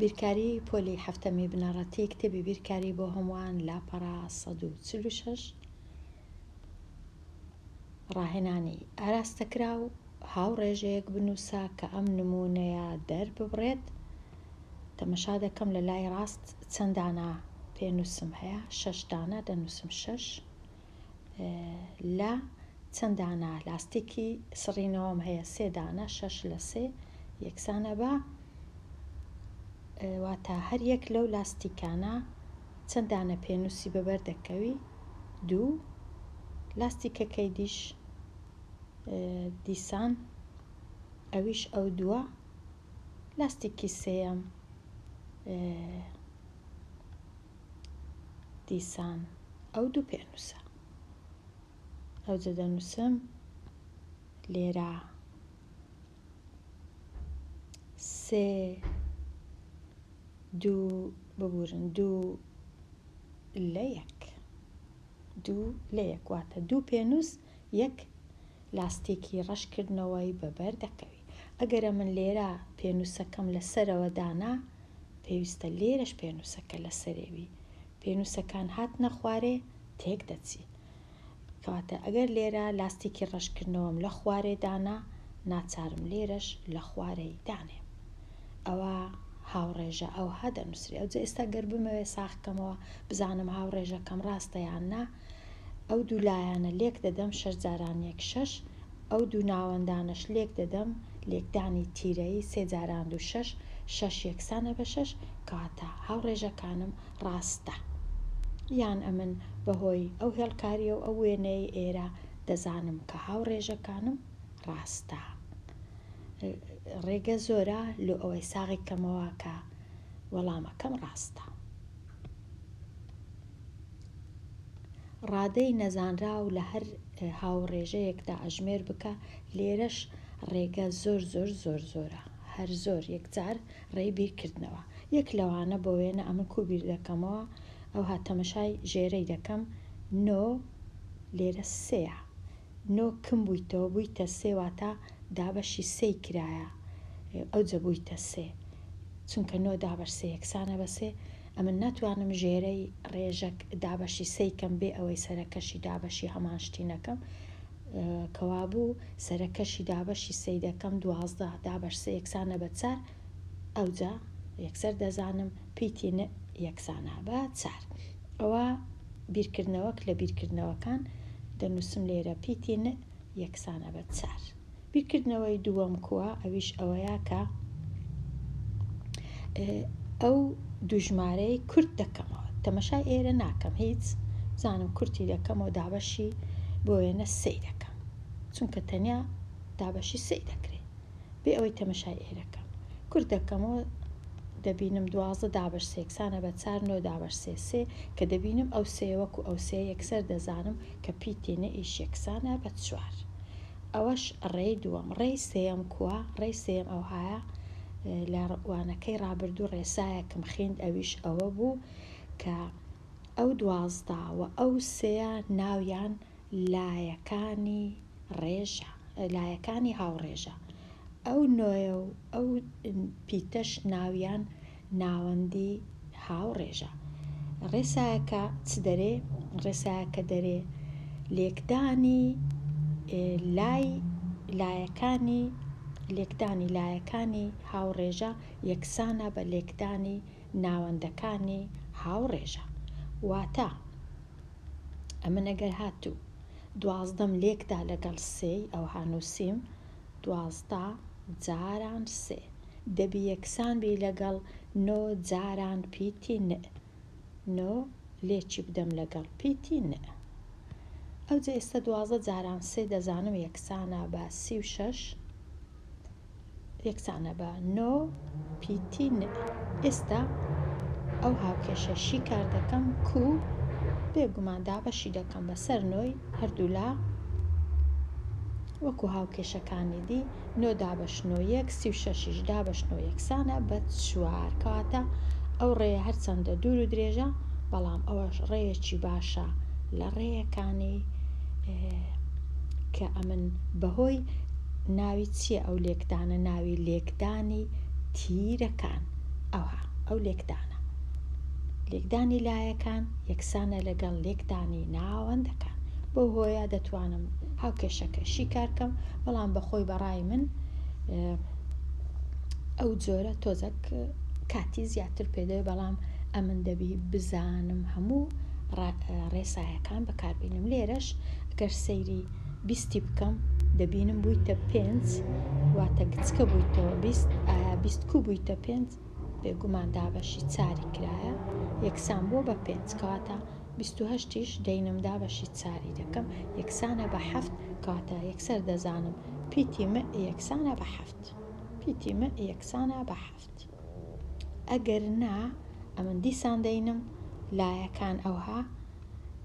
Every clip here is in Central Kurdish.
بیرکاری پۆلی حەفتەمی بنەڕەتی کتێبی بیرکاری بۆ هەمووان لاپەڕە 146 ڕاهێنانی ئاراستەکراو هاوڕێژەیەک بنووسە کە ئەم نموونەیە دەرببڕێت تەمەشا دەکەم لە لای ڕاست چەند دانە پێنووسم هەیە شەش دانە دەنووسم شەش لە چەند دانە لاستیکی سڕینەوەم هەیە سێ دانە شەش لە سێ یەکسانە بە واتە هەر یەک لەو لاستیکانە چەند دانە پێنووسی بەبەر دەکەوی دوو لاستیکەکەی دیش دیسان ئەویش ئەو دووە لاستیکی سێیەم دیسان ئەو دوو پێنووسە ئەوجە دەنووسم لێرە سێ دوو ببورن دوو لە یەک دوو لە یەک واتە دوو پێنووس یەک لاستیکی ڕەشکردنەوەی بەبەر دەکەوی ئەگەرە من لێرە پێنووسەکەم لە سەرەوە دانا پێویستە لێرەش پێنووسەکە لە سەرێ بی پێنووسەکان هاتنە خوارێ تێک دەچی کەواتە ئەگەر لێرە لاستیکی ڕەشکردنەوەم لە خوارێ دانا ناچارم لێرەش لە خوارێی دانێم ئەوە هاوڕێژە ئەوها دەنووسرێ ئەوجا ئێستا گەر بمەوێ ساغ کەمەوە بزانم هاوڕێژەکەم ڕاستە یان نا ئەو دوو لایانە لێک دەدەم شەش جاران یەک شەش ئەو دوو ناوەندانەش لێک دەدەم لێکدانی تیرەیی سێ جاران دوو شەش شەش یەکسانە بە شەش کەواتە هاوڕێژەکانم ڕاستە یان ئەمن بەهۆی ئەو هێڵکاریە و ئەو وێنەیەی ئێرە دەزانم کە هاوڕێژەکانم ڕاستە ڕێگە زۆرە لۆ ئەوەی ساغی کەمەوە کە وەڵامەکەم ڕاستە. ڕادەی نەزانراو لە هەر هاوڕێژەیەکدا ئەژمێر بکە، لێرەش ڕێگە زۆر زۆر زۆر زۆرە، هەر زۆر یەکجار ڕێی بیرکردنەوە. یەک لەوانە بۆ وێنە ئەمن کوو بیر دەکەمەوە ئەوها تەمەشای ژێرەی دەکەم نۆ لێرە سێیە نۆ کم بوویتەوە بوویتە سێ واتە دابەشی سێی کرایە ئەوجە بوویتە سێ چونکە نۆ دابەش سێ یەکسانە بە سێ ئەمن ناتوانم ژێرەی ڕێژەک دابەشی سێی کەم بێ ئەوەی سەرەکەشی دابەشی هەمان شتی نەکەم کەوابوو سەرەکەشی دابەشی سێی دەکەم 12 دابەش سێ یەکسانە بە چار ئەوجا یەکسەر دەزانم پیتی ن یەکسانە بە چار ئەوە بیرکردنەوەک لە بیرکردنەوەکان دەنووسم لێرە پیتی ن یەکسانە بە چار. بیرکردنەوەی دووەم کووە؟ ئەویش ئەوەیە کە ئەو دوو ژمارەی کورت دەکەمەوە. تەمەشای ئێرە ناکەم هیچ، بزانم کورتی دەکەمەوە دابەشی بۆ وێنە سێی دەکەم. چونکە تەنیا دابەشی سێی دەکرێ. بێ ئەوەی تەمەشای ئێرە کەم. کورت دەکەمەوە دەبینم 12 دابەش سێ یەکسانە بە چار نۆ دابەش سێ سێ کە دەبینم ئەو سێ وەکو ئەو سێ یەکسەر دەزانم کە پیتی نە ئیش یەکسانە بە چوار. ئەوەش ڕێی دووەم. ڕێی سێیەم کوە؟ ڕێی سێیەم ئەوهایە، لە وانەکەی ڕابردوو ڕێسایەکم خیند ئەویش ئەوە بوو کە ئەو 12 و ئەو سێیە ناویان لایەکانی ڕێژە، لایەکانی هاوڕێژە. ئەو نۆیە و ئەو پیتەش ناویان ناوەندی هاوڕێژە. ڕێسایەکە چ دەرێ؟ ڕێسایەکە دەرێ لێکدانی لای لایەکانی لێکدانی لایەکانی هاوڕێژە یەکسانە بە لێکدانی ناوەندەکانی هاوڕێژە. واتە ئەمن ئەگەر هاتوو دوازدەم لێکدا لەگەڵ سێی ئەوها نووسیم 12 جاران سێ دەبی یەکسان بی لەگەڵ نۆ جاران پیتی ن نۆ لێکی بدەم لەگەڵ پیتی ن ئەوجە ئێستا 12 جاران سێ دەزانم یەکسانە بە 36 یەکسانە بە نۆ پیتی ن. ئێستا ئەو هاوکێشە شیکار دەکەم کو بێگومان دابەشی دەکەم بەسەر نۆی هەردوولا وەکو هاوکێشەکانی دی نۆ دابەش نۆ یەک 36یش دابەش نۆ یەکسانە بە چوار کەواتە ئەو ڕێیە هەرچەندە دوور و درێژە بەڵام ئەوەش ڕێیەکی باشە لە ڕێیەکانی کە ئەمن بەهۆی ناوی چیە ئەو لێکدانە ناوی لێکدانی تیرەکان. ئەوها ئەو لێکدانە. لێکدانی لایەکان یەکسانە لەگەڵ لێکدانی ناوەندەکان. بەو هۆیە دەتوانم هاوکێشەکە شیکار کەم، بەڵام بەخۆی بەڕای من ئەو جۆرە تۆزەک کاتی زیاتر پێدەوێت بەڵام ئەمن دەبی بزانم هەموو ڕێسایەکان بەکاربینم لێرەش گەر سەیری بیستی بکەم دەبینم بوویتە پێنج واتە گچکە بوویتەوە 20 ئایا 20 کو بوویتە پێنج بێگومان دابەشی چاری کرایە یەکسان بووە بە پێنج کەواتە 28 یش دەینم دابەشی چاری دەکەم یەکسانە بە حەفت کەواتە یەکسەر دەزانم پیتی م یەکسانە بە حەفت پیتی م یەکسانە بە حەفت ئەگەر نا ئەمن دیسان دەینم لایەکان ئەوها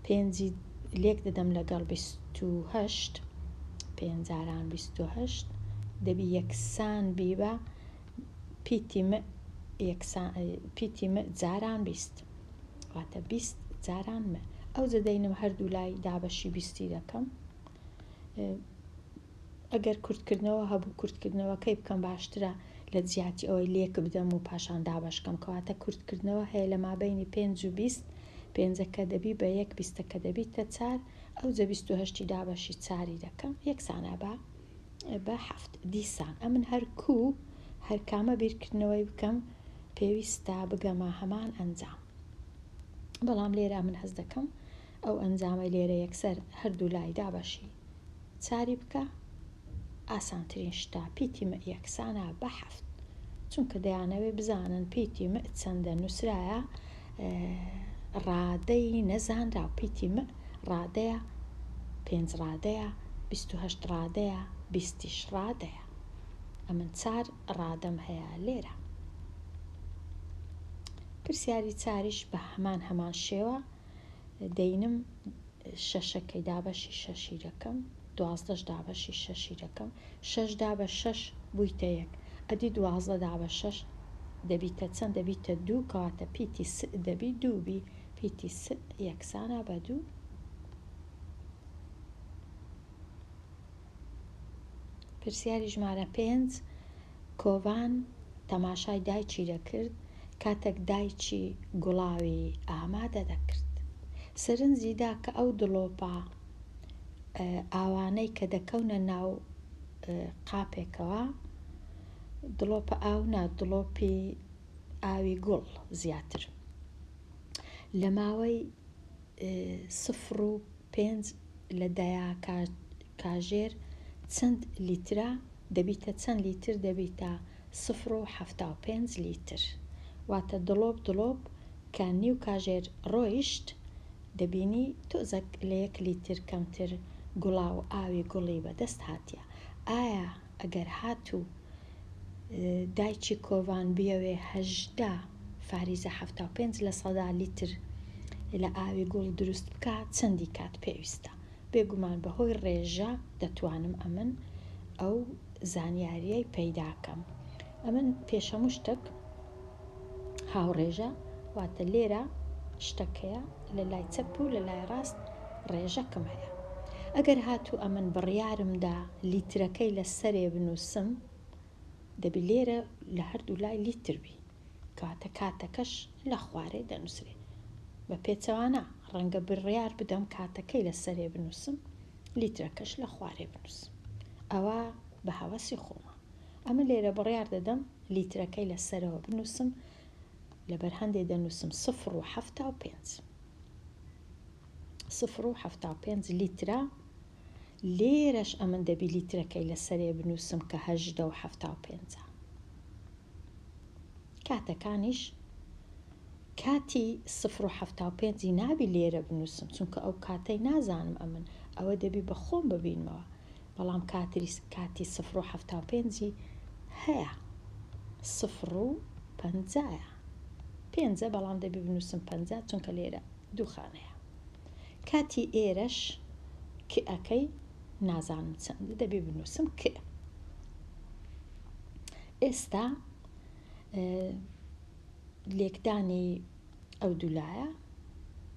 پێنجی لێک دەدەم لەگەڵ 28 پێنجاران 28 دەبی یەکسان بی بە پیتی م یەکسان پیتی م جاران 20 واتە 20 جاران م ئەوجە دەینم هەردوو لای دابەشی بیستی دەکەم ئەگەر کورتکردنەوە هەبوو کورتکردنەوەکەی بکەم باشترە لە جیاتی ئەوەی لێک بدەم و پاشان دابەشکەم کەواتە کورتکردنەوە هەیە لە مابەینی پێنج و 20 پێنجەکە دەبی بە یەک بیستەکە دەبیتە چار ئەوجە 28 دابەشی چاری دەکەم یەکسانە بە بە حەفت دیسان ئەمن هەر کوو هەر کامە بیرکردنەوەی بکەم پێویستە بگەمە هەمان ئەنجام بەڵام لێرە من هەست دەکەم ئەو ئەنجامەی لێرە یەکسەر هەردوو لای دابەشی چاری بکە ئاسانترین شتە پیتی م یەکسانە بە حەفت چونکە دەیانەوێ بزانن پیتی م چەندە نووسرایە ڕادەی نەزانراو پیتی م ڕادەیە پێنج ڕادەیە 28 ڕادەیە بیستیش ڕادەیە ئەمن چار ڕادەم هەیە لێرە پرسیاری چاریش بە هەمان هەمان شێوە دەینم شەشەکەی دابەشی شەشی دەکەم دوازدەش دابەشی شەشی دەکەم شەش دابەش شەش بوویتە یەک ئەدی دوازدە دابەش شەش دەبیتە چەند دەبیتە دوو کەواتە پیتی س دەبی دوو بی پیتی س یەکسانە بە دوو پرسیاری ژمارە پێنج کۆڤان تەماشای دایکی دەکرد کاتێک دایکی گوڵاوی ئامادە دەکرد. سەرنجی دا کە ئەو دڵۆپە ئاوانەی کە دەکەونە ناو قاپێکەوە، دڵۆپە ئاو نا، دڵۆپی ئاوی گوڵ زیاتر، لە ماوەی سفر و پێنج لە دەیا کاژێر چەند لیترە دەبیتە چەند لیتر دەبیتە سفر و 75 لیتر واتە دڵۆپ دڵۆپ کە نیو کاژێر ڕۆیشت دەبینی تۆزەک لە یەک لیتر کەمتر گوڵاو ئاوی گوڵی بەدەست هاتیە ئایا ئەگەر هاتوو دایکی کۆڤان بیەوێ 18 فاریزە 75 لە سەدا لیتر لە ئاوی گوڵ دروست بکا چەندی کات پێویستە؟ بێگومان بەهۆی ڕێژە دەتوانم ئەمن ئەو زانیاریەی پەیدا کەم. ئەمن پێش هەموو شتەک هاوڕێژە واتە لێرە شتەک هەیە لە لای چەپ و لە لای ڕاست ڕێژەکم هەیە. ئەگەر هاتوو ئەمن بڕیارم دا لیترەکەی لە سەرێ بنووسم دەبی لێرە لە هەردوو لای لیتر بی کەواتە کاتەکەش لە خوارێ دەنووسرێ. بە پێچەوانە ڕەنگە بڕیار بدەم کاتەکەی لە سەرێ بنووسم لیترەکەش لە خوارێ بنووسم. ئەوە بە هەوەسی خۆمە. ئەمن لێرە بڕیار دەدەم لیترەکەی لە سەرەوە بنووسم لەبەر هەندێ دەنووسم سفر و 75. سفر و 75 لیترە لێرەش ئەمن دەبی لیترەکەی لە سەرێ بنووسم کە هەژدە و 75ە. کاتەکانیش کاتی سفر و 75ی نابی لێرە بنووسم چونکە ئەو کاتەی نازانم ئەمن ئەوە دەبی بە خۆم ببینمەوە بەڵام کاتی سفر و 75ی هەیە سفر و پەنجایە پێنجە بەڵام دەبی بنووسم پەنجا چونکە لێرە دوو خانەیە کاتی ئێرەش ک ەکەی نازانم چەندە دەبی بنووسم ک ئێستا لێکدانی ئەو دوولایە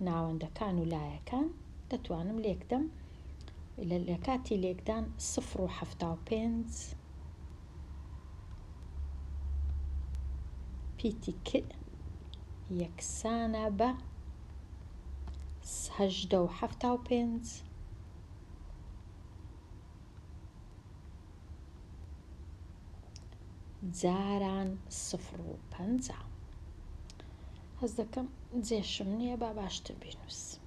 ناوەندەکان و لایەکان دەتوانم لێکدەم لە کاتی لێکدان سفر و 75 پیتی. پیتی ک یەکسانە بە 18 و 75. جاران سفر و 50. هەست دەکەم جێشم نییە، با باشتر بینووسم.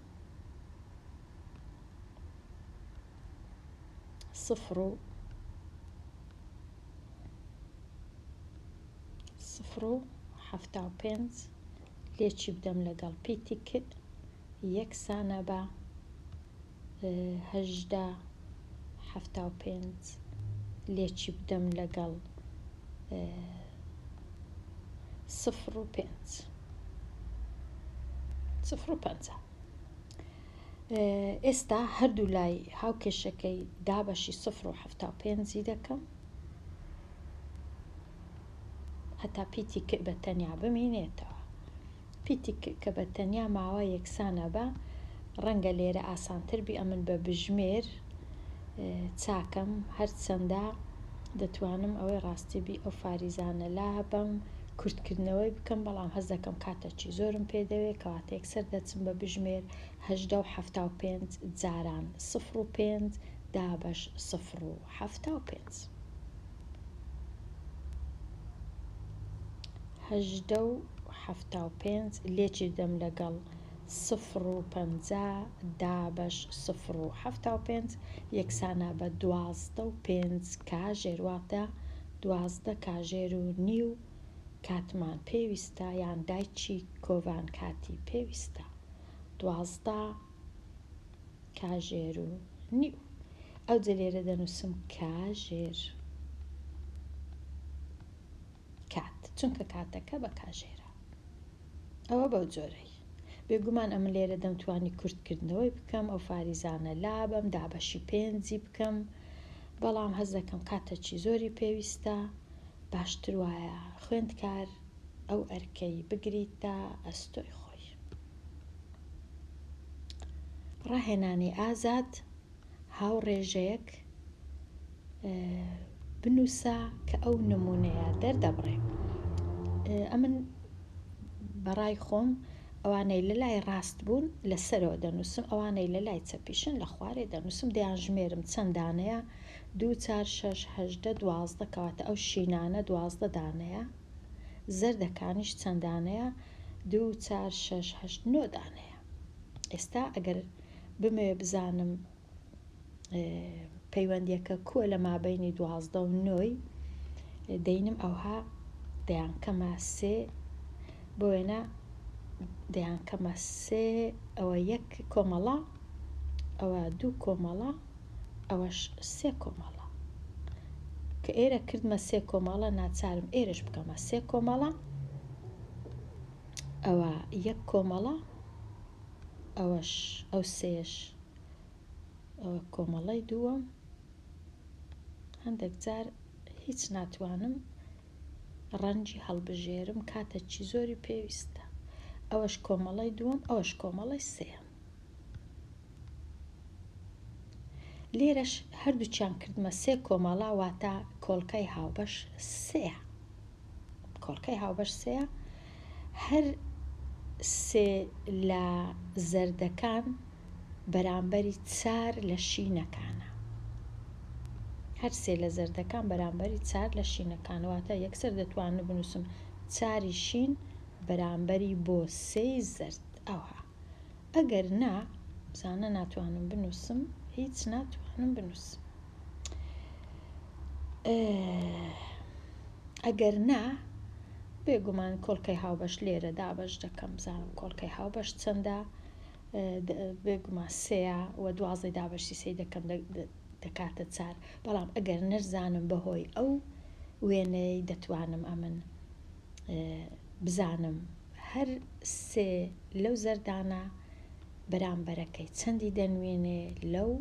سفر و سفر و 75 لێکی بدەم لەگەڵ پیتی ک یەکسانە بە 18 75 لێکی بدەم لەگەڵ سفر و پێنج سفر و 50. ئێستا هەردوو لای هاوکێشەکەی دابەشی سفر و 75ی دەکەم هەتا پیتی ک بە تەنیا بمینێتەوە. پیتی ک کە بە تەنیا ماوە یەکسانە بە، ڕەنگە لێرە ئاسانتر بی ئەمن بە بژمێر چاکەم، هەرچەندە دەتوانم ئەوەی ڕاستی بی ئەو فاریزانە لابەم کورتکردنەوەی بکەم، بەڵام هەست دەکەم کاتەکی زۆرم پێ دەوێ، کەواتە یەکسەر دەچم بە بژمێر 18 و 75 جاران سفر و پێنج دابەش سفر و 75. 18 و 75 لێکی دەم لەگەڵ سفر و 50 دابەش سفر و 75 یەکسانە بە 12 و پێنج کاژێر، واتە 12 کاژێر و نیو کاتمان پێویستە، یان دایکی کۆڤان کاتی پێویستە 12 کاژێر و نیو. ئەوجە لێرە دەنووسم کاژێر کات، چونکە کاتەکە بە کاژێرە. ئەوە بەو جۆرەی. بێگومان ئەمن لێرە دەمتوانی کورتکردنەوەی بکەم، ئەو فاریزانە لابەم، دابەشی پێنجی بکەم، بەڵام هەست دەکەم کاتەکی زۆری پێویستە. باشتر وایە خوێندکار ئەو ئەرکەی بگریتە ئەستۆی خۆی. ڕاهێنانی ئازاد، هاوڕێژەیەک بنووسە کە ئەو نموونەیە دەردەبڕێ. ئەمن بەڕای خۆم ئەوانەی لە لای ڕاست بوون لە سەرەوە دەنووسم، ئەوانەی لە لای چەپیشن لە خوارێ دەنووسم. دەیان ژمێرم چەند دانەیە، دوو چار شەش 18 12، کەواتە ئەو شینانە 12 دانەیە، زەردەکانیش چەند دانەیە، دوو چار شەش هەشت نۆ دانەیە. ئێستا ئەگەر بمەوێ بزانم پەیوەندیەکە کووە لە مابەینی 12 و نۆی، دەینم ئەوها دەیانکەمە سێ، بۆ وێنە دەیانکەمە سێ، ئەوە یەک کۆمەڵە، ئەوە دوو کۆمەڵە، ئەوەش سێ کۆمەڵە. کە ئێرە کردمە سێ کۆمەڵە، ناچارم ئێرەش بکەمە سێ کۆمەڵە، ئەوە یەک کۆمەڵە، ئەوەش ئەو سێش ئەوە کۆمەڵەی دووەم. هەندێک جار هیچ ناتوانم ڕەنگی هەڵبژێرم، کاتەکی زۆری پێویستە. ئەوەش کۆمەڵەی دووەم، ئەوەش کۆمەڵەی سێیەم. لێرەش هەردووکیان کردمە سێ کۆمەڵە، واتە کۆڵکەی هاوبەش سێیە. کۆڵکەی هاوبەش سێیە. هەر سێ لە زەردەکان بەرامبەری چار لە شینەکانە. هەر سێ لە زەردەکان بەرامبەری چار لە شینەکان، واتە یەکسەر دەتوانم بنووسم چاری شین بەرامبەری بۆ سێی زەرد. ئەوها ئەگەر نا بزانە ناتوانم بنووسم، هیچ ناتوانم بنووسم. ئەگەر نا بێگومان کۆڵکەی هاوبەش لێرە دابەش دەکەم، بزانم کۆڵکەی هاوبەش چەندە. بێگومان سێیە و 12 دابەشی سێی دەکەم دەکاتە چار. بەڵام ئەگەر نەشزانم بەهۆی ئەو وێنەی دەتوانم ئەمن بزانم هەر سێ لەو زەردانە بەرامبەرەکەی چەندی دەنوێنێ لەو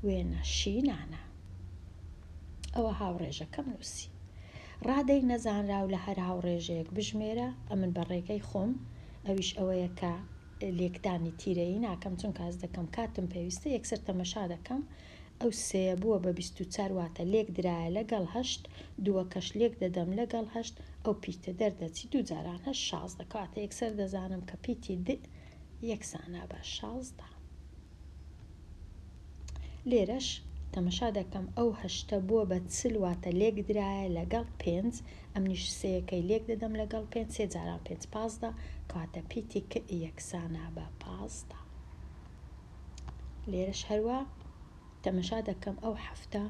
وێنە شینانە. ئەوە هاوڕێژەکەم نووسی. ڕادەی نەزانراو لە هەر هاوڕێژەیەک بژمێرە. ئەمن بە ڕێگەی خۆم، ئەویش ئەوەیە کە لێکدانی تیرەیی ناکەم، چونکە هەست دەکەم کاتم پێویستە، یەکسەر تەمەشا دەکەم. ئەو سێیە بووە بە 24 واتە لێک درایە لەگەڵ هەشت، دووەکەش لێک دەدەم لەگەڵ هەشت، ئەو پیتە دەردەچی دوو جاران هەشت 16 کەواتە یەکسەر دەزانم کە پیتی د یەکسانە بە 16. لێرەش تەمەشا دەکەم ئەو هەشتە بووە بە 40 واتە لێک درایە لەگەڵ پێنج، ئەمنیش سێیەکەی لێک دەدەم لەگەڵ پێنج، سێ جاران پێنج 15، کەواتە پیتی ک یەکسانە بە 15. لێرەش هەروا تەمەشا دەکەم ئەو حەفتە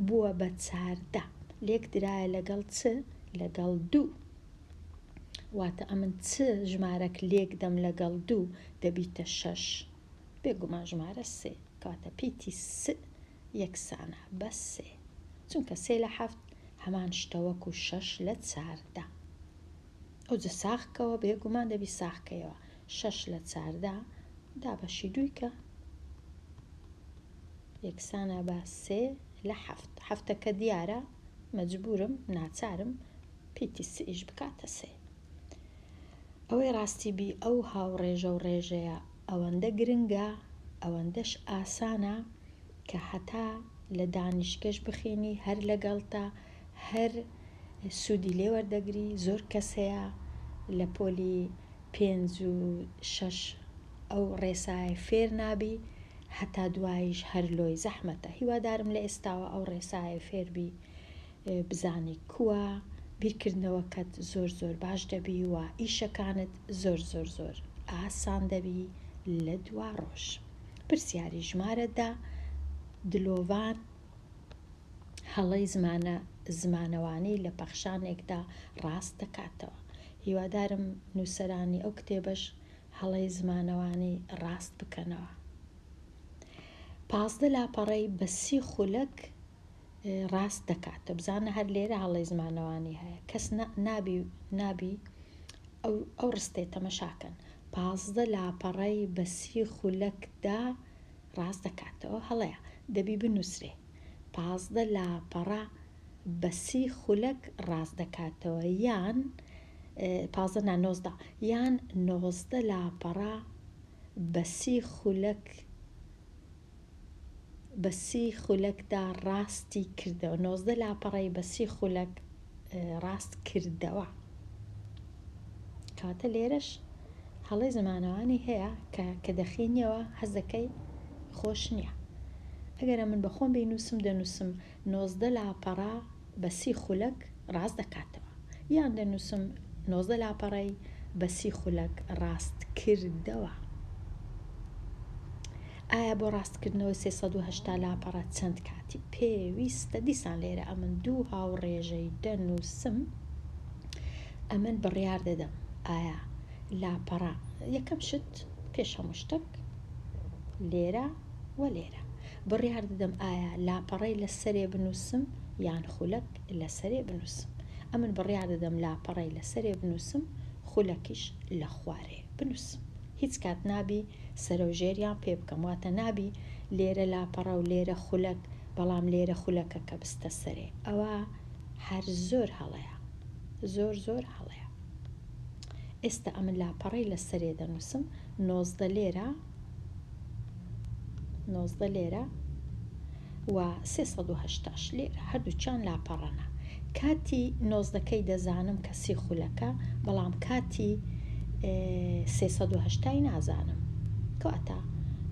بووە بە 14 لێک درایە لەگەڵ چ؟ لەگەڵ دوو. واتە ئەمن چ ژمارەک لێک دەم لەگەڵ دوو دەبیتە شەش؟ بێگومان ژمارە سێ. کەواتە پیتی س یەکسانە بە سێ. چونکە سێ لە حەفت هەمان شتە وەکو شەش لە 14. ئەوجە ساغ کەوە، بێگومان دەبی ساغ کەیەوە. شەش لە 14 دابەشی دووی کە یەکسانە بە سێ لە حەفت. حەفتەکە دیارە، مەجبورم، ناچارم پیتی سئیش بکاتە سێ. ئەوەی ڕاستی بی ئەو هاوڕێژە و ڕێژەیە ئەوەندە گرنگە ئەوەندەش ئاسانە کە هەتا لە دانیشگەش بخینی هەر لەگەڵتە هەر سوودی لێ وەردەگری زۆر کەس هەیە لە پۆلی پێنج و شەش ئەو ڕێسایە فێر نابی هەتا دواییش هەر لۆی زەحمەتە هیوادارم لە ئێستاوە ئەو ڕێسایە فێر بی بزانی کوا بیرکردنەوەکەت زۆر زۆر باش دەبی و ئیشەکانت زۆر زۆر زۆر ئاسان دەبی لە دوا ڕۆژ. پرسیاری ژمارە دە، دلۆڤان هەڵەی زمانە زمانەوانی لە پەخشانێکدا ڕاست دەکاتەوە. هیوادارم نووسەرانی ئەو کتێبەش هەڵەی زمانەوانی ڕاست بکەنەوە. 15 لاپەڕەی بە سی خولەک ڕاست دەکاتەوە. بزانە هەر لێرە هەڵەی زمانەوانی هەیە. کەس نابی نابی ئەو ئەو ڕستەیە تەمەشاکەن. 15 لاپەڕەی بە سی خولەکدا ڕاست دەکاتەوە هەڵەیە. دەبی بنووسرێ 15 لاپەڕە بە سی خولەک ڕاست دەکاتەوە یان 15 نا 19 یان 19 لاپەڕە بە سی خولەک بە سی خولەکدا ڕاستی کردەوە. 19 لاپەڕەی بە سی خولەک ڕاست کردەوە. کەواتە لێرەش هەڵەی زمانەوانی هەیە کە کە دەخینیەوە حەز دەکەی خۆش نییە. ئەگەر من بە خۆم بینووسم دەنووسم 19 لاپەڕە بە سی خولەک ڕاست دەکاتەوە. یان دەنووسم 19 لاپەڕەی بە سی خولەک ڕاست کردەوە. ئایا بۆ ڕاستکردنەوەی 380 لاپەڕە چەند کاتی پێویستە؟ دیسان لێرە ئەمن دوو هاوڕێژەی دەنووسم. ئەمن بڕیار دەدەم ئایا لاپەڕە یەکەم شت پێش هەموو شتێک لێرە و لێرە بڕیار دەدەم ئایا لاپەڕەی لە سەرێ بنووسم یان خولەک لە سەرێ بنووسم. ئەمن بڕیار دەدەم لاپەڕەی لە سەرێ بنووسم خولەکیش لە خوارێ بنووسم. هیچ کات نابی سەرەوژێریان پێ بکەم، واتە نابی لێرە لاپەڕە و لێرە خولەک، بەڵام لێرە خولەکەکە بستە سەرێ. ئەوە هەر زۆر هەڵەیە، زۆر زۆر هەڵەیە. ئێستا ئەمن لاپەڕەی لە سەرێ دەنووسم، 19 لێرە، 19 لێرە و 380 لێرە، هەردووکیان لاپەڕەنە. کاتی نۆزدەکەی دەزانم کە سی خولەکە، بەڵام کاتی 380 نازانم. کەواتە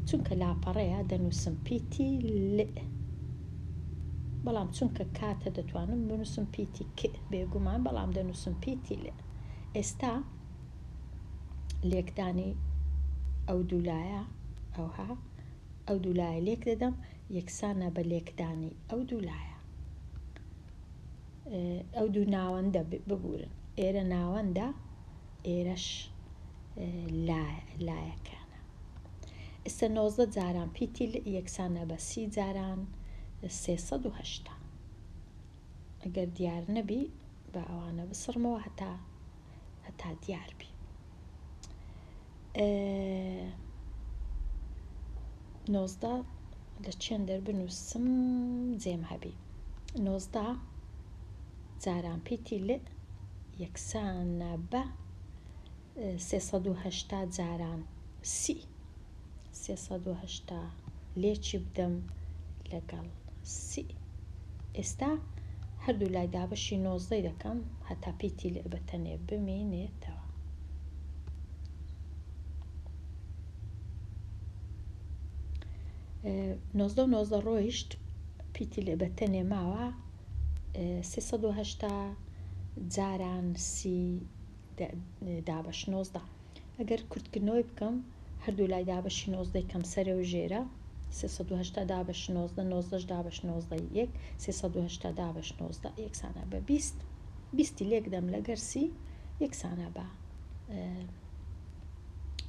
چونکە لاپەڕەیە دەنووسم پیتی ل، بەڵام چونکە کاتە دەتوانم بنووسم پیتی ک، بێگومان، بەڵام دەنووسم پیتی ل. ئێستا لێکدانی ئەو دوو لایە ئەوها ئەو دوو لایە لێک دەدەم یەکسانە بە لێکدانی ئەو دوو لایە ئەو دوو ناوەندە ببورن ئێرە ناوەندە ئێرەش لایەکانە. ئێستا 19 جاران پیتی یەکسانە بە سی جاران 380. ئەگەر دیار نەبی بە ئەوانە بسڕمەوە هەتا هەتا دیار بی. 19 لە چێندەر بنووسم جێم هەبی. 19 جاران پیتی ل یەکسانە بە 380 جاران سی. 380 لێکی بدەم؟ لەگەڵ سی. ئێستا هەردوو لای دابەشی نۆزدەی دەکەم هەتا پیتی لئ بە تەنێ بمینێتەوە. 19 و 19 ڕۆیشت پیتی لئ بە تەنێ ماوە 380 جاران سی دابەش 19. ئەگەر کورتکردنەوەی بکەم هەردوو لای دابەشی نۆزدەی کەم سەرە و ژێرە، 380 دابەش 19، نۆزدەش دابەش نۆزدەی یەک، 380 دابەش 19 یەکسانە بە 20، بیستی لێک دەم لەگەر سی یەکسانە بە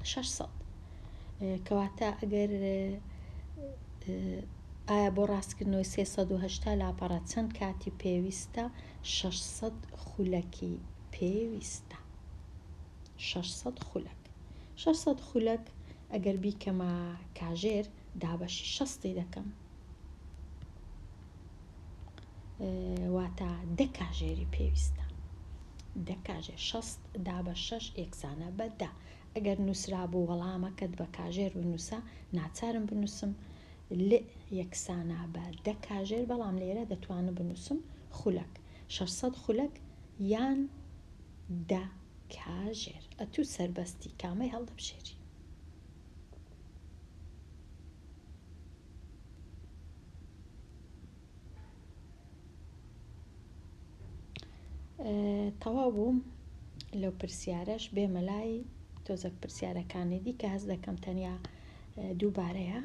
600. کەواتە ئەگەر ئایا بۆ ڕاستکردنەوەی 380 لاپەڕە چەند کاتی پێویستە؟ 600 خولەکی پێویستە. 600 خولەک. 600 خولەک ئەگەر بیکەمە کاژێر دابەشی شەستی دەکەم واتە دە کاژێری پێویستە. دە کاژێر شەست دابەش شەش یەکسانە بە دە. ئەگەر نووسرابوو وەڵامەکەت بە کاژێر بنووسە ناچارم بنووسم ل یەکسانە بە دە کاژێر بەڵام لێرە دەتوانم بنووسم خولەک 600 خولەک یان دە کاژێر. ئەتوو سەربەستی کامەی هەڵدەبژێری؟ تەواو بووم لەو پرسیارەش بێمە لای تۆزەک پرسیارەکانی دی کە هەست دەکەم تەنیا دووبارەیە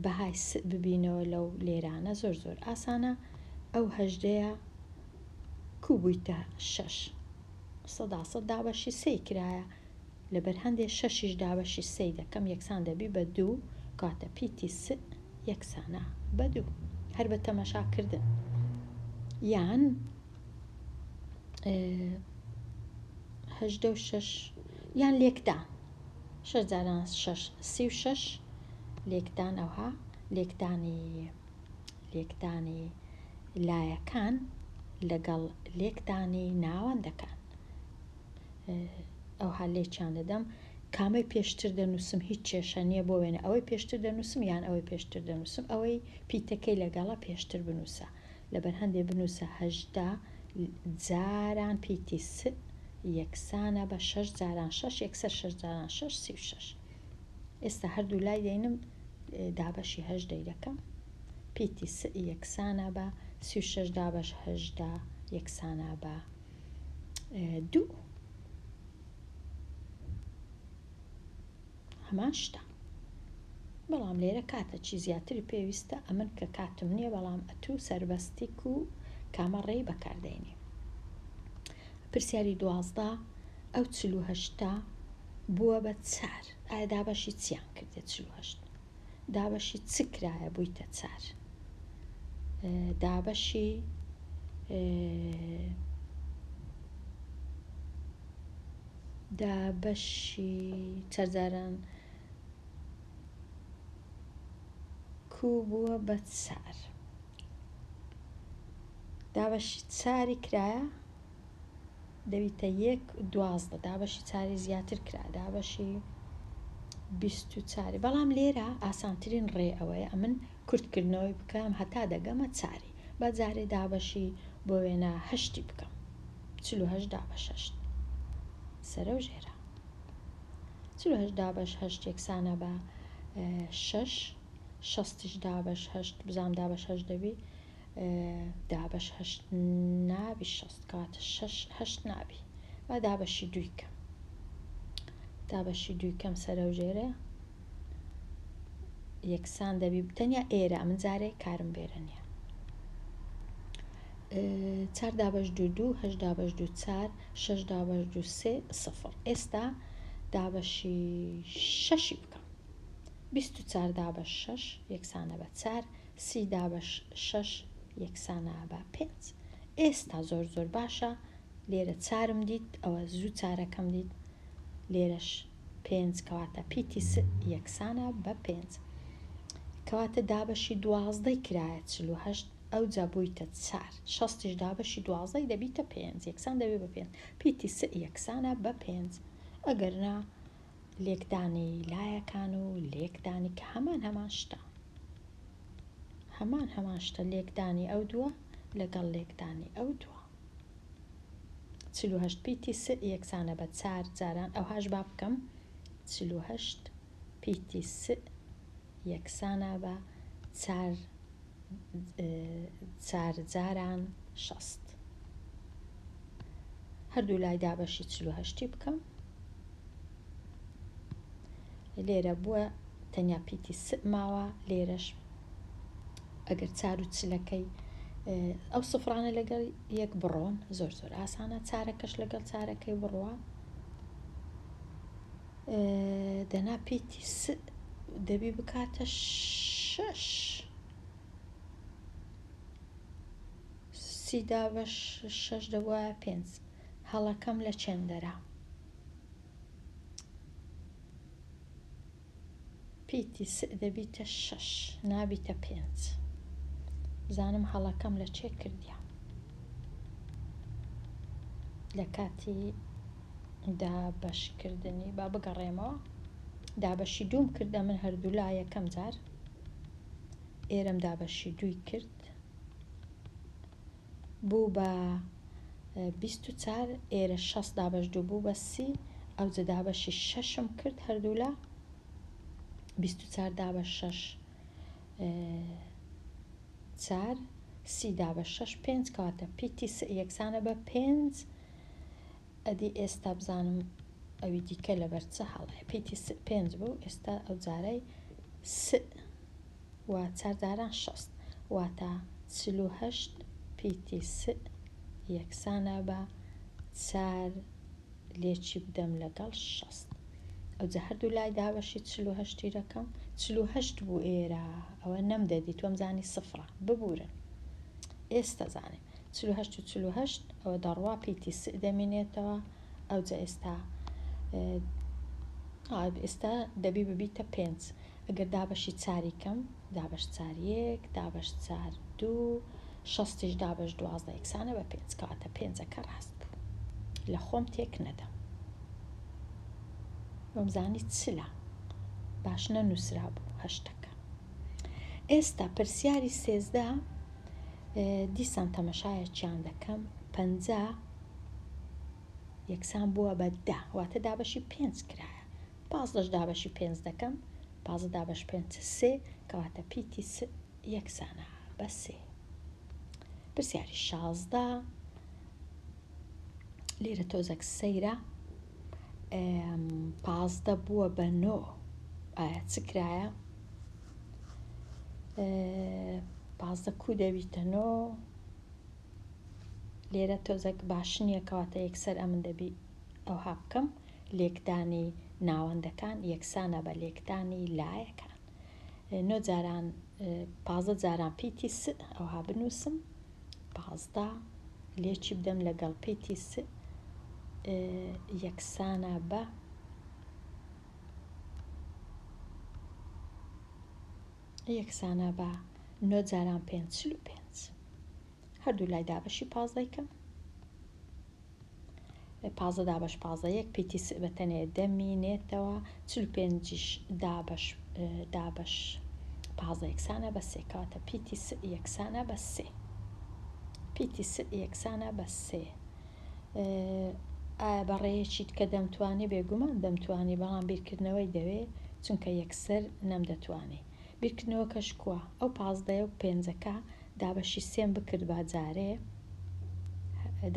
بەهای س ببینەوە لەو لێرانە زۆر زۆر ئاسانە ئەو هەژدەیە کو بوویتە شەش سەدا سەد دابەشی سێی کرایە لەبەر هەندێ شەشیش دابەشی سێی دەکەم یەکسان دەبی بە دوو کاتە پیتی س یەکسانە بە دوو هەر بە تەماشا کردن یان هەژدە و شەش یان لێکدان شەش جاران شەش 36 لێکدان ئەوها لێکدانی لێکدانی لایەکان لەگەڵ لێکدانی ناوەندەکان ئەوها لێکیان دەدەم کامەی پێشتر دەنووسم هیچ کێشە نییە بۆ وێنە ئەوەی پێشتر دەنووسم یان ئەوەی پێشتر دەنووسم ئەوەی پیتەکەی لەگەڵە پێشتر بنووسە لەبەر هەندێ بنووسە 18 جاران پیتی س یەکسانە بە شەش جاران شەش یەکسەر شەش جاران شەش 36 ئێستا هەردوو لای دەینم دابەشی هەژدەی دەکەم پیتی س یەکسانە بە 36 دابەش هەژدە یەکسانە بە دوو هەمان شتە بەڵام لێرە کاتە چی زیاتری پێویستە ئەمن کە کاتم نییە بەڵام ئەتوو سەربەستیک و کامە ڕێی بەکاردێنی پرسیاری دوازدە ئەو چل و هەشتە بووە بە چار ئایا دابەشی چیان کردێ 48 دابەشی چ کرایە بوویتە چار دابەشی دابەشی چەرجاران کو بووە بە چار دابەشی چاری کرایە دەبیتە یەک دوازدە دابەشی چاری زیاتر کرا دابەشی 24 بەڵام لێرە ئاسانترین ڕێ ئەوەیە ئەمن کورتکردنەوەی بکەم هەتا دەگەمە چاری با جارێ دابەشی بۆ وێنە هەشتی بکەم 48 دابەش هەشت سەرە و ژێرە 48 دابەش هەشت یەکسانە بە شەش شەستیش دابەش هەشت بزانم دابەش هەشت دەبی دابەش هەشت نابی شەست کەواتە شەش هەشت نابی با دابەشی دووی کەم دابەشی دووی کەم سەرە و ژێرە یەکسان دەبی تەنیا ئێرە ئەمن جارێ کارم بێرە نییە چار دابەش دوو دوو هەشت دابەش دوو چار شەش دابەش دوو سێ سفر ئێستا دابەشی شەشی بکەم 24 دابەش شەش یەکسانە بە چار سی دابەش شەش یەکسانە بە پێنج. ئێستا زۆر زۆر باشە لێرە چارم دیت ئەوە زوو چارەکەم دیت لێرەش پێنج کەواتە پیتی س یەکسانە بە پێنج کەواتە دابەشی دوازدەی کرایە 48 ئەوجا بوویتە چار شەستیش دابەشی دوازدەی دەبیتە پێنج یەکسان دەبێت بە پێنج پیتی س یەکسانە بە پێنج ئەگەر نا لێکدانی لایەکان و لێکدانی کە هەمان هەمان شتە. هەمان هەمان شتە لێکدانی ئەو دووە لەگەڵ لێکدانی ئەو دووە. 48 پیتی س یەکسانە بە چار جاران ئەوهاش با بکەم 48 پیتی س یەکسانە بە چار چار جاران 60. هەردوو لای دابەشی 48ی بکەم لێرە بووە تەنیا پیتی س ماوە لێرەش ئەگەر چار و چلەکەی ئەو سفرانە لەگەڵ یەک بڕۆن زۆر زۆر ئاسانە چارەکەش لەگەڵ چارەکەی بڕوە دەنا پیتی س دەبی بکاتە شەش سی دابەش شەش دەبوایە پێنج هەڵەکەم لە چێندەرا پیتی س دەبیتە شەش نابیتە پێنج بزانم هەڵەکەم لە چێ کردیا لە کاتی دابەشکردنی با بگەڕێمەوە دابەشی دووم کرد ئەمن هەردوولا یەکەم جار ئێرەم دابەشی دووی کرد بوو بە 24 ئێرە 60 دابەش دوو بوو بە سی ئەوجە دابەشی شەشم کرد هەردوولا 24 دابەش شەش چار سی دابەش شەش پێنج کەواتە پیتی س یەکسانە بە پێنج ئەدی ئێستا بزانم ئەوی دیکە لەبەر چ هەڵەیە پیتی س پێنج بوو ئێستا ئەو جارەی س و چار جاران 60 واتە 48 پیتی س یەکسانە بە چار لێکی بدەم لەگەڵ 60 ئەوجا هەردوو لای دابەشی 48 دەکەم 48 بوو ئێرە ئەوە نەمدەدی تۆم زانی سفرە ببورن ئێستا زانیم 48 و 48 ئەوە دەڕوا پیتی س دەمینێتەوە ئەوجا ئێستا ئێستا دەبی ببیتە پێنج ئەگەر دابەشی چاری کەم دابەش چار یەک دابەش چار دوو شەستیش دابەش دوازدە یەکسانە بە پێنج کەواتە پێنجەکە ڕاست بوو لە خۆم تێک نەدەم وەمزانی چلە باش نەنووسرا بوو هەشتەکە ئێستا پرسیاری سێزدە دیسان تەمەشایەکیان دەکەم پەنجا یەکسان بووە بە دە واتە دابەشی پێنج کرایە پازدەش دابەشی پێنج دەکەم پازدە دابەش پێنج سێ کەواتە پیتی س یەکسانە بە سێ پرسیاری شازدە لێرە تۆزەک سەیرە پازدە بووە بە نۆ ئایا چ کرایە پازدە کو دەبیتە نۆ لێرە تۆزەک باش نییە کەواتە یەکسەر ئەمن دەبی ئەوها بکەم لێکدانی ناوەندەکان یەکسانە بە لێکدانی لایەکان نۆ جاران پازدە جاران پیتی س ئەوها بنووسم پازدە لێکی بدەم لەگەڵ پیتی س یەکسانە بە یەکسانە بە نۆ جاران پێنج 45 هەردوو لای دابەشی پازدەی کەم پازدە دابەش پازدە یەک پیتی س بە تەنێ دەمینێتەوە 45یش دابەش دابەش پازدە یەکسانە بە سێ کەواتە پیتی س یەکسانە بە سێ پیتی س یەکسانە بە سێ ئایا بە ڕێیەکی کە دەمتوانی بێگومان دەمتوانی بەڵام بیرکردنەوەی دەوێ چونکە یەکسەر نەمدەتوانی بیرکردنەوەکەش کووە ئەو پازدەیە و پێنجەکە دابەشی سێم بکرد با جارێ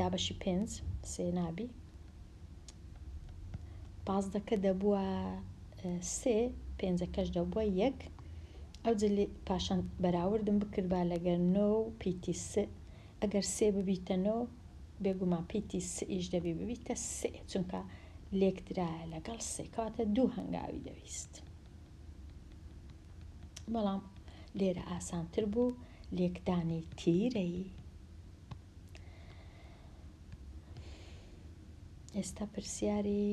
دابەشی پێنج سێ نابی پازدەکە دەبووە سێ پێنجەکەش دەبووە یەک ئەو جلی پاشان بەراوردم بکردبا لەگەر نۆ و پیتی س ئەگەر سێ ببیتە نۆ بێگومان پیتی س یش دەبی ببیتە سێ چونکە لێکدرایە لەگەڵ سێ کەواتە دوو هەنگاوی دەویست بەڵام لێرە ئاسانتر بوو لێکدانی تیرەی ئێستا پرسیاری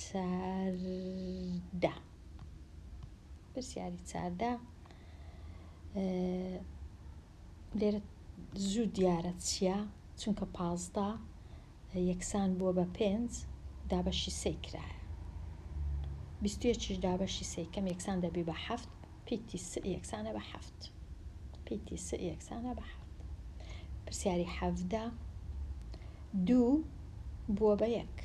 چاردە پرسیاری چاردە لێرە زوو دیارە چییە چونکە پازدە یەکسان بووە بە پێنج دابەشی سێ کرایە بیست و یەکیش دابەشی سێ کەم یەکسان دەبی بە حەفت پیتی س یەکسانە بە حەفت. پیتی س یەکسانە بە حەفت. پرسیاری 17، دوو بووە بە یەک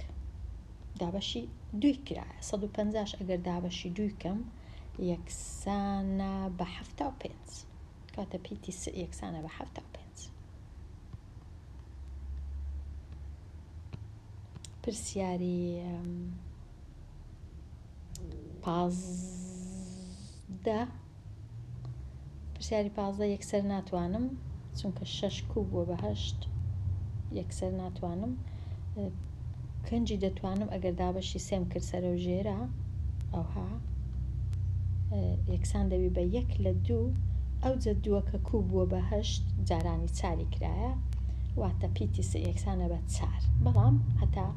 دابەشی دووی کرایە، 150ش ئەگەر دابەشی دووی کەم یەکسانە بە 75، کاتە پیتی س یەکسانە بە 75. پرسیاری 15، پرسیاری 15 یەکسەر ناتوانم چونکە شەش کوب بووە بە هەشت، یەکسەر ناتوانم. کەنجی دەتوانم ئەگەر دابەشی سێم کرد سەرە و ژێرە ئەوها یەکسان دەبی بە یەک لە دوو، ئەو جە دووەکە کوب بووە بە هەشت جارانی چاری کرایە، واتە پیتی سێ یەکسانە بە چار. بەڵام هەتا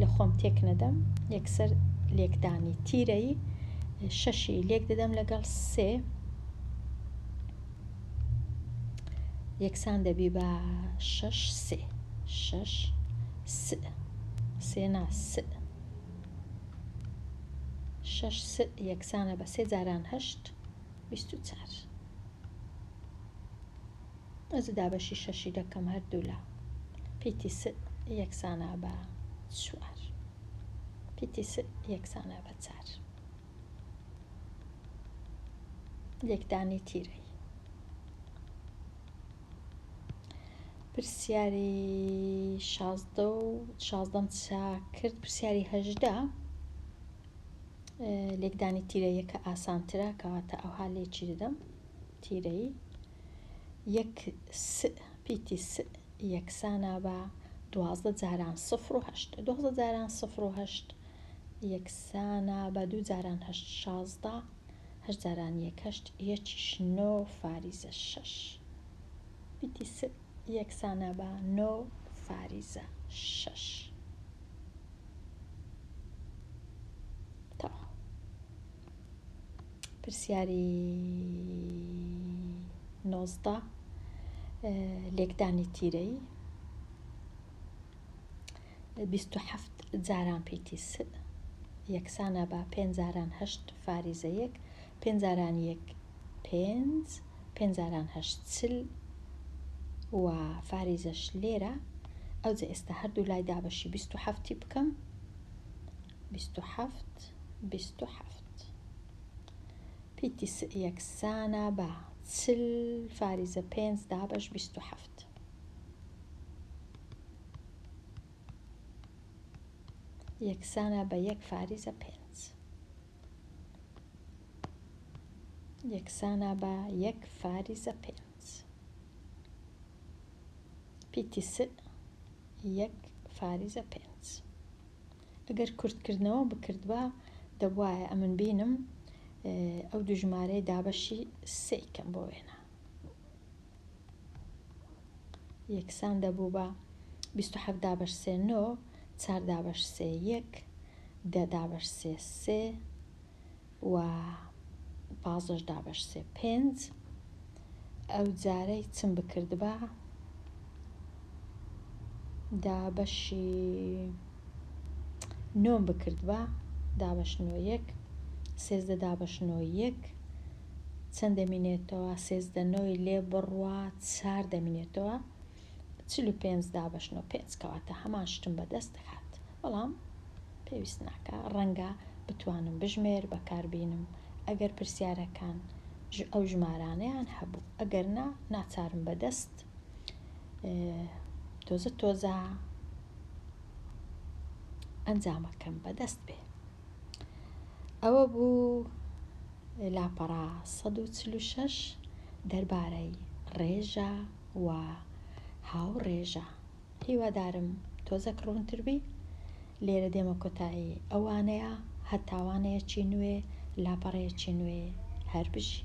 لە خۆم تێک نەدەم یەکسەر لێکدانی تیرەی شەشی لێک دەدەم لەگەڵ سێ یەکسان دەبی بە شەش سێ، شەش س سێ نا س، شەش س یەکسانە بە سێ جاران هەشت 24. ئەز دابەشی شەشی دەکەم هەردوو لا، پیتی س یەکسانە بە چوار، پیتی س یەکسانە بە چار. لێکدانی تیرەی. پرسیاری 16 و شازدەم چاک کرد. پرسیاری 18 لێکدانی تیرەیەکە ئاسانترە، کەواتە ئەوها لێکی دەدەم. تیرەی یەک س پیتی س یەکسانە بە 12 جاران سفر و هەشت، 12 جاران سفر و هەشت یەکسانە بە دوو جاران هەشت 16، هەشت جاران یەک هەشت، یەکیش نۆ فاریزە شەش. پیتی س یەکسانە بە نۆ فاریزە شەش. تەواو. پرسیاری 19 لێکدانی تیرەی 27 جاران پیتی س یەکسانە بە پێنج جاران هەشت فاریزە یەک، پێنج جاران یەک پێنج، پێنج جاران هەشت 40 و فاریزەش لێرە. ئەوجە ئێستا هەردوو لای دابەشی 27ی بکەم، 27 27 پیتی س یەکسانە بە 40 فاریزە پێنج دابەش 27 یەکسانە بە یەک فاریزە پێنج یەکسانە بە یەک فاریزە پێنج. پیتی س یەک فاریزە پێنج. ئەگەر کورتکردنەوە بکردبا دەبوایە ئەمن بینم ئەو دوو ژمارەی دابەشی سێی کەم بۆ وێنە یەکسان دەبوو بە 27 دابەش سێ نۆ، چار دابەش سێ یەک، دە دابەش سێ سێ و پازدەش دابەش سێ پێنج. ئەو جارەی چم بکردبا دابەشی نۆم بکردبا دابەش نۆ یەک، 13 دابەش نۆ یەک چەند دەمینێتەوە؟ 13 نۆی لێ بڕوا چار دەمینێتەوە، 45 دابەش نۆ پێنج، کەواتە هەمان شتم بەدەست دەهات. بەڵام پێویست ناکە، ڕەنگە بتوانم بژمێر بەکاربینم ئەگەر پرسیارەکان ئەو ژمارانەیان هەبوو، ئەگەر نا ناچارم بەدەست تۆزە تۆزە ئەنجامەکەم بەدەست بێ. ئەوە بوو لاپەڕە 146 دەربارەی ڕێژە و هاوڕێژە. هیوادارم تۆزەک ڕوونتر بی. لێرە دێمە کۆتایی ئەوانەیە، هەتاوانەیەکی نوێ، لاپەڕەیەکی نوێ. هەر بژی.